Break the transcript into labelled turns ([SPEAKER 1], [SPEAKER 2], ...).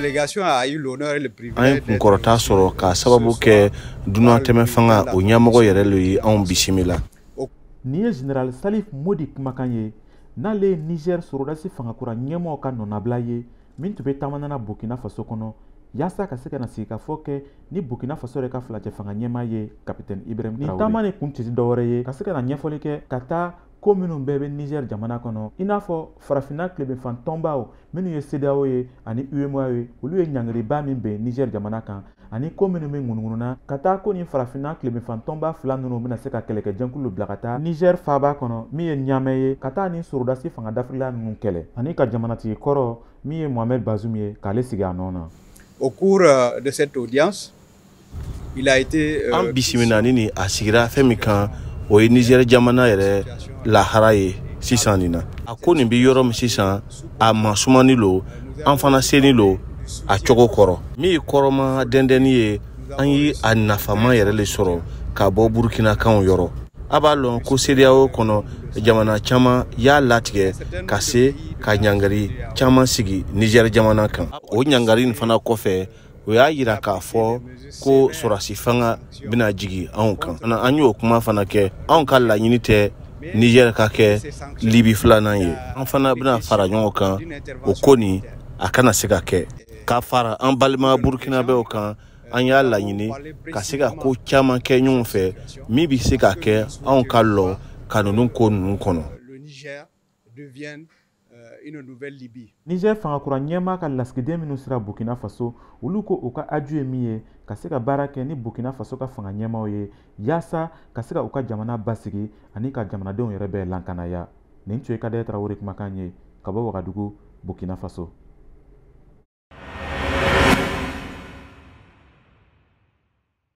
[SPEAKER 1] délégation a eu l'honneur et le privilège
[SPEAKER 2] An ye kunkɔrɔta sɔrɔ k'a sababu kɛ dunantɛmɛ fanga o ɲɛmɔgɔ yɛrɛ le ye anw bisimila.
[SPEAKER 3] Nin ye Général Salif Modi kumakan ye, n'ale ye Niger sɔrɔdasi fangakura ɲɛmɔgɔ ka nɔnabila ye, min tun bɛ taama nana Burkina Faso kɔnɔ yaasa ka se ka na sigikafɔ kɛ ni Burkina Faso yɛrɛ ka filacɛ fanga ɲɛmaa ye, Capitaine Ibrahim Traoré. Nin taama nin kun tɛ dɔwɛrɛ ye ka se ka na ɲɛfɔli kɛ ka taa ko minnu bɛɛ bɛ Niger jamana kɔnɔ, i n'a fɔ farafinna tilebinfan tɔnbaw minnu ye CEDEAO ye ani UEMOA ye, olu ye ɲangiriba min ben Niger jamana kan, ani ko minnu bɛ ŋunuŋununa ka taa ko nin farafinna tilebinfan tɔnba fila ninnu bɛna se ka kɛlɛkɛjɛkulu bila ka taa Niger faaba kɔnɔ min ye Niamey ye, ka taa ni sɔrɔdasi fanga dafirila ninnu kɛlɛ, ani ka jamanatigi kɔrɔ min ye Mohamed Bazoum ye, k'ale sigi a nɔ na.
[SPEAKER 1] Au cours de cette audience, il a été
[SPEAKER 2] An bisimila ni a sigira fɛn min kan, o ye Niger jamana yɛrɛ lahara ye sisan nin na. A ko nin bɛ yɔrɔ min sisan, a masumani lo, an fana seni lo a cogo kɔrɔ. Min ye kɔrɔma dɛndɛnni ye, an ye a nafama yɛrɛ le sɔrɔ ka bɔ Burukinakanw yɔrɔ. A b'a lɔn ko CEDEAO kɔnɔ, jamana caman y'a latigɛ ka se ka ɲangari caman sigi Niger jamana kan. O ɲangari nin fana kɔfɛ, o y'a yira k'a fɔ ko sɔrɔsi fanga bɛna jigi anw kan. An y'o kuma fana kɛ. Anw ka laɲini tɛ Niger ka kɛ Libi filanan ye. An fana bɛna fara ɲɔgɔn kan o ko nin a kana se ka kɛ. Ka fara an balima Burkinabɛw kan, an y'a laɲini ka se ka ko caman kɛ ɲɔgɔn fɛ min bɛ se ka kɛ anw ka lɔ ka ninnu ko ninnu kɔnɔ.
[SPEAKER 1] Le Niger devienne une nouvelle Libye.
[SPEAKER 3] Niger fangakura ɲɛmaa ka lasigiden minnu sera Burkina Faso, olu ko u ka aju ye min ye ka se ka baara kɛ ni Burkina Faso ka fanga ɲɛmaaw ye yaasa ka se ka u ka jamana basigi ani ka jamanadenw yɛrɛ bɛɛ lakanaya. Nin tun ye Kadɛ Tarawele kumakan ye ka bɔ Wagadugu, Burkina Faso.